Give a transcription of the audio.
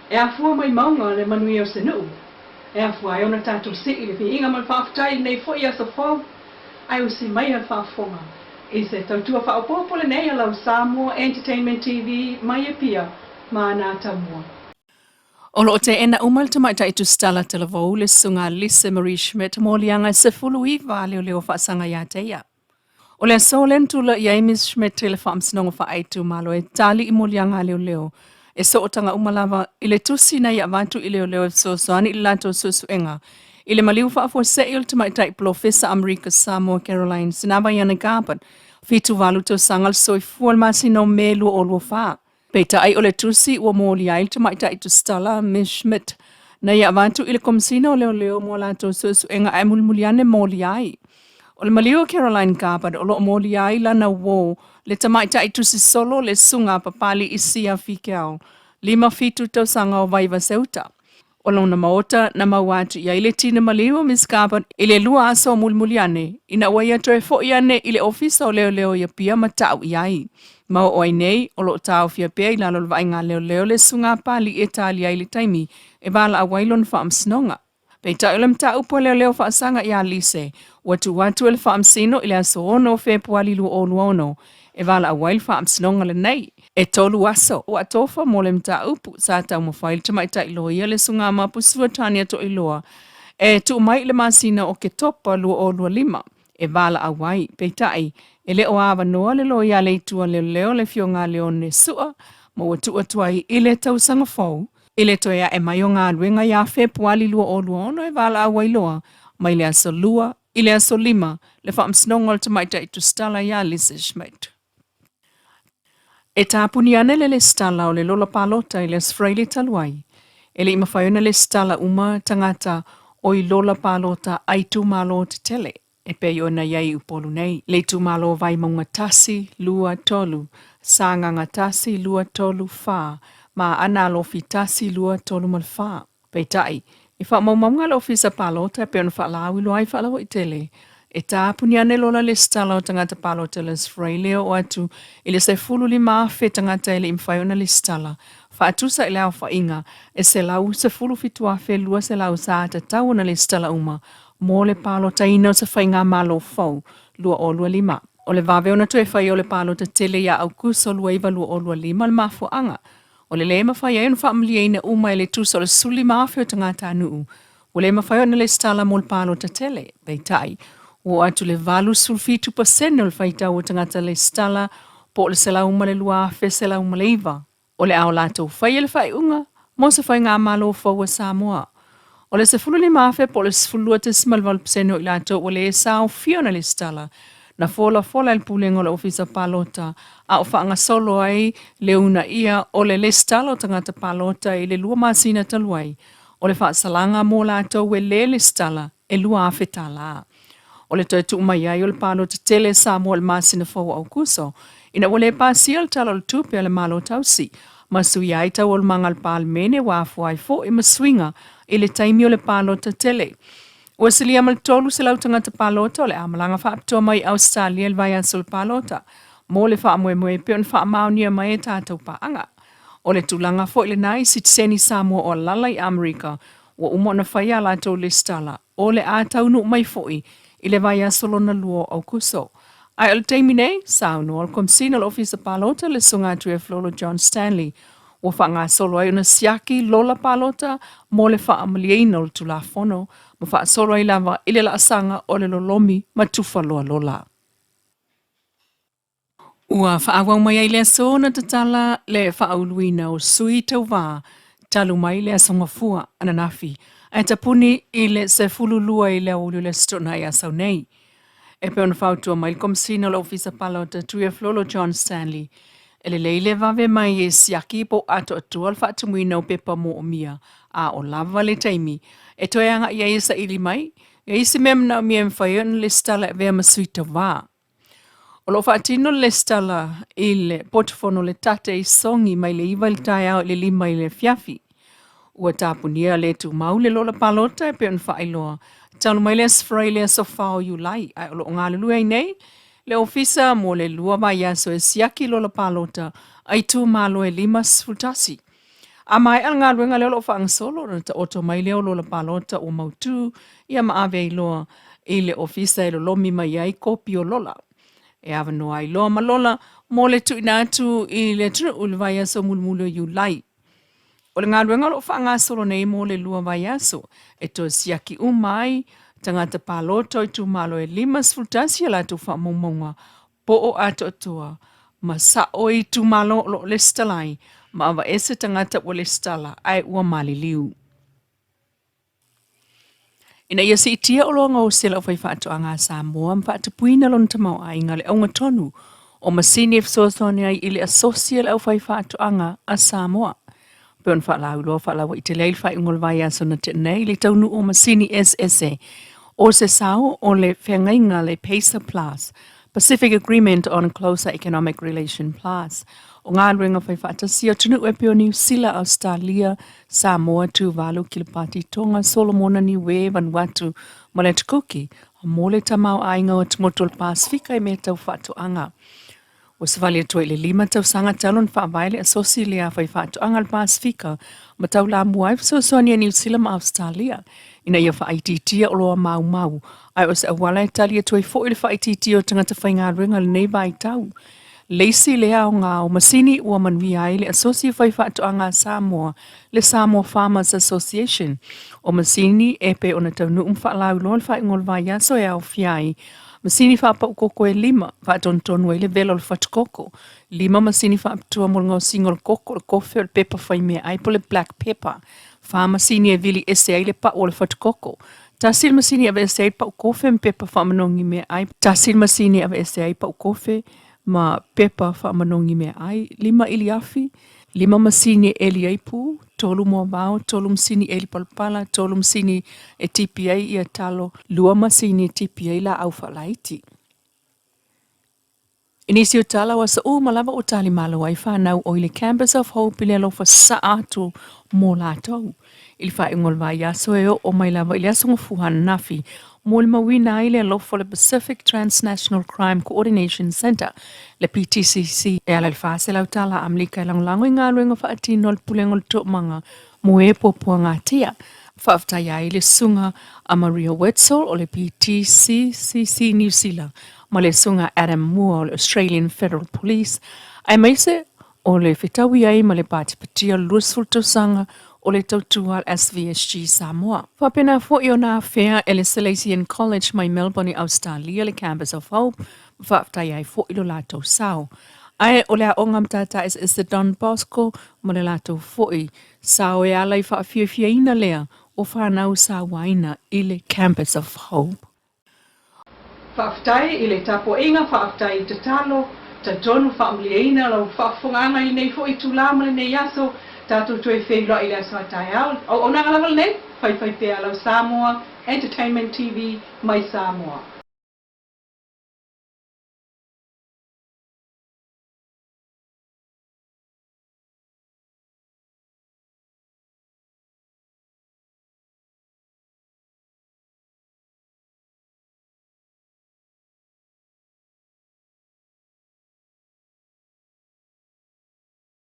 E afua mai mauga le manuia o se nuu, e afua ai ona tatou sii le viiga ma le faafetai i lenei foi aso fou, ae usi maia le faafofoga i se tautua faaopoopo lenei a lau Samoa Entertainment TV mai Apia ma ana atamua. O lo o teena uma le tamaitai tusitala talavou le Susuga Lise Marie Schmidt moliaga e 19 a leoleo faasaga ia te ia. O le aso lea na tulai ai Miss Schmidt i le Faamasinoga Faaitumalo e tali i moliaga a leoleo e sootaga uma lava i le tusi na ia avatu i leoleo e fesoasoani i le latou suesuega i le maliu faafuasei o le tamaitai polofesa Amerika Samoa Caroline Sinavaiana Gabbard, 78 tausaga le soifua i le masina o Me 2024. Peitai o le tusi ua molia ai le tamaitai tusitala Miss Schmidt na ia avatu i le Komesina o Leoleo mo a latou suesuega ae mulimuli ane molia ai. O le maliu o Caroline Gabbard o lo o molia ai lana uō le tamaitai tusi solo le Susuga a Papali Isia Fikeau, 57 tausaga o Vaivase-uta. O lona maota na maua atu i ai le tino maliu o Miss Gabbard i le lua aso mulimuli ane ina ua ia toe foi ane i le ofisa o leoleo i Apia ma ta'u i ai. Ma oo ai nei, o lo o taofia pea i lalo o le vaaiga a leoleo le susuga a Papalii e tali ai le taimi e valaau ai lona faamasinoga. Peitai o le mataupu a leoleo faasaga ia Lise, ua tuu atu e le faamasino i le aso 6 o Fepuali 2026 e valaau ai le faamasinoga lenei. E tolu aso ua tofa mo le mataupu sa taumafai le tamaitai loia le Susuga Mapusua Tania Toiloa e tuu mai i le masina o Oketopa 2025 e valaau ai. Peitai, e le o avanoa le loia a le Itu a Leoleo le Afioga a Leone Sua ma ua tuu atu ai i le tausaga fou i le toe ae mai o galuega ia Fepuali 2026 e valaau ai loa mai le aso 2 i le aso 5 le faamasinoga o le tamaitai tusitala ia Lisa Schmidt. E tapuni ane le lesitala o le lola palota i le Aso Faraile talu ai, e le i mafai ona lesitala uma tagata o i lola palota a itumalo tetele e pei ona i ai i Upolu nei. Le itumalo o Vaimauga 1, 2, 3, Sagaga 1, 2, 3, 4, ma Aana Alofi 1, 2, 3 ma le 4. Peitai, i faamaumauga a le Ofisa Palota e pei ona faalauiloa ai faalauaitele, e tapuni ane lola lesitala o tagata palota Les Fraile e oo atu i le 15,000 tagata e le i mafai ona lesitala, faatusa i le aofaiga e 117,200 sa tatau ona lesitala uma mo le palotaina o se faigamalo fou 2025. O le vave ona toe faia o le palota tele ia Aokuso 2025 le mafuaaga O le lē mafai ai ona faamalieina uma e le tusa o le 15,000 o tagatanuu, ua le mafai ona lesitala mo le palota tele. Peitai, ua oo atu le 87 pasene o le faitau o tagata lesitala, po o le 102,109, o le a o latou faia le faaiuga mo se faigamalo fou a Samoa. O le 15,000 po o le 12.8 pasene o i latou ua le saofia ona lesitala, na folafola e le Pulega o le Ofisa Palota a o faagasolo ai le uunaia o le lesitala o tagata palota i le lua masina talu ai, o le faasalaga mo latou e le lesitala e $2,000. O le toe tuu mai ai o le palota tele Samoa i le masina fou o Aokuso, ina ua le pasia le Tala o le Tupe a le Malo Tausi, ma suia ai taualumaga a le Palemene ua afua ai foi ma suiga i le taimi o le palota tele. Ua silia ma le 300 tagata palota o le a malaga faapitoa mai i Ausetalia i le vaiaso o le palota mo le faamoemoe e pei ona faamaonia mai e tatou paaga. O le tulaga foi lena i sitiseni Samoa o alala i Amerika ua uma ona fai a latou lesitala o le a taunuu mai foi i le vaiaso lona lua o Aokuso. Ae o le taimi nei, saunoa le Komesina o le Ofisa Palota le Susuga a Tuiaiflolo John Stanley ua faagasolo ai ona siaki lola palota mo le faamalieina o le Tulafono ma faasolo ai lava i le laasaga o le lolomi ma tufaloa lola. Ua faaauau mai ai le aso na tatala le faauluina o sui tauva talu mai le Aso Gafua ananafi ae tapuni i le 12 i le aoauli o le Aso Toonai Asau nei. E pei ona fautua mai le Komesina o le Ofisa Palota Tuiaflolo John Stanley, e lelei le vave mai e siaki po o atoatoa le faatumuina o pepa moomia a o lava le taimi e toe agai ai e saili mai e isi mea manaomia e mafai ai ona lesitala e avea ma sui tauva. O lo o faatino le lesitala i le potufono le Tate i Sogi mai le 9 i le taeao i le 5 i le afiafi. Ua tapunia le tumau le lola palota e pei ona faailoa talu mai le Aso Faraile i le aso 4 o Iulai, ae o lo o galulue ai nei le ofisa mo le lua vaiaso e siaki lola palota a itumalo e 51. A maea le galuega lea o lo o faagasolo, ona taoto mai lea o lola palota ua mautu, ia ma ave ai loa i le ofisa e lolomi mai ai kopi o lola. E avanoa ai loa ma lola mo le tuuina atu i le atunuu i le vaiaso mulimuli o Iulai. O le galuega o lo o faagasolo nei mo le 2 vaiaso, e toe siaki uma ai tagata palota o itumalo e 51 a latou faamaumauga po o atoatoa ma sa'o i itumalo o lo o lesitala ai ma aveese tagata ua lesitala ae ua maliliu. Ina ia siitia oloa gaosi a le aufaifaatoaga a Samoa ma faatupuina lona tamaoaiga le auga tonu o masini e fesoasoani ai i le asosi a le aufaifaatoaga a Samoa. Pei ona faalauiloa faalauaitele ai le faaiuga o le vaiaso na tea nei i le taunuu o masini eseese o se sao o le feagaiga le PACER Plus, Pacific Agreement on Closer Economic Relation Plus, o galuega fai faatasi a atunuu e pei o Niu Sila, Ausetalia, Samoa, Tuvalu, Kilipati, Tonga, Solomona, Niue, Vanuatu ma le Atu Kuki mo le tamaoaiga o atumotu o le Pasefika i mea tau faatoaga. Ua savali atu ai i le 5 tausaga talu ona faavae le Asosi lea Fai Faatoaga a le Pasefika ma taulamua ai fesoasoani a Niu Sila ma Ausetalia ina ia faaitiitia oloa maumau, ae o se auala e tali atu ai foi le faaitiitia o tagata faigaluega i lenei vaitau. Le isi lea aoga o masini ua manuia ai le Asosi Fai Faatoaga a Samoa, le Samoa Farmers Association, o masini e pei ona taunuu ma faalauiloa le faaiuga o le vaiaso e aofia ai masini faapau koko e 5, faatonutonu ai le vela o le fatukoko, 5 masini faapitoa mo le gaosiga o le koko, o le kofe, o le pepa faimeaai po o le black pepper, 4 masini e vili ese ai le pau o le fatukoko, 1 le masini e aveese ai le pau kofe ma pepa faamanogi meaai, 1 le masini e aveese ai pau kofe ma pepa faamanogi meaai, 5 iliafi, 5 masini e eli ai pu, 3 moavao, 3 masini eli palapala, 3 masini e tipi ai ia talo, 2 masini e tipi ai laau faalaiti. I nisi o tala o aso uma lava ua talimalo ai fanau o i le Campus of Hope i le alofa sa'a atu mo latou. I le faaiuga o le vaiaso e oo mai lava i le aso Gafua ananafi, molimauina ai le alofa o le Pacific Transnational Crime Coordination Centre, le PTCC, e ala i le $400 tala Amerika e lagolago i galuega faatino a le Pulega o le Toomaga mo e puapuagatia. Faafetai ai le Susuga a Maria Wetzel o le PTCCC Niu Sila ma le Susuga Adam Moore o le Australian Federal Police, aemaise o le fetaui ai ma le patipatia o le 20 tausaga o le tautua a le SVSG Samoa. Faapena foi ona afea e le Salesian College mai Melbourne i Ausetalia le Campus of Hope ma faafetai ai foi lo latou sao. Ae o le aoga matata eseese Don Bosco ma le latou foi sao e ala i faafiafiaina lea o fanau sauaina i le Campus of Hope. Faafetai i le tapuaiga, faafetai i tatalo, talitonu faamalieina lau faafofogaaga i lenei foi itula ma lenei aso, tatou toe feiloai i le aso a taeao. Auaunaga lava lenei, faifai pea lau Samoa Entertainment TV mai Samoa.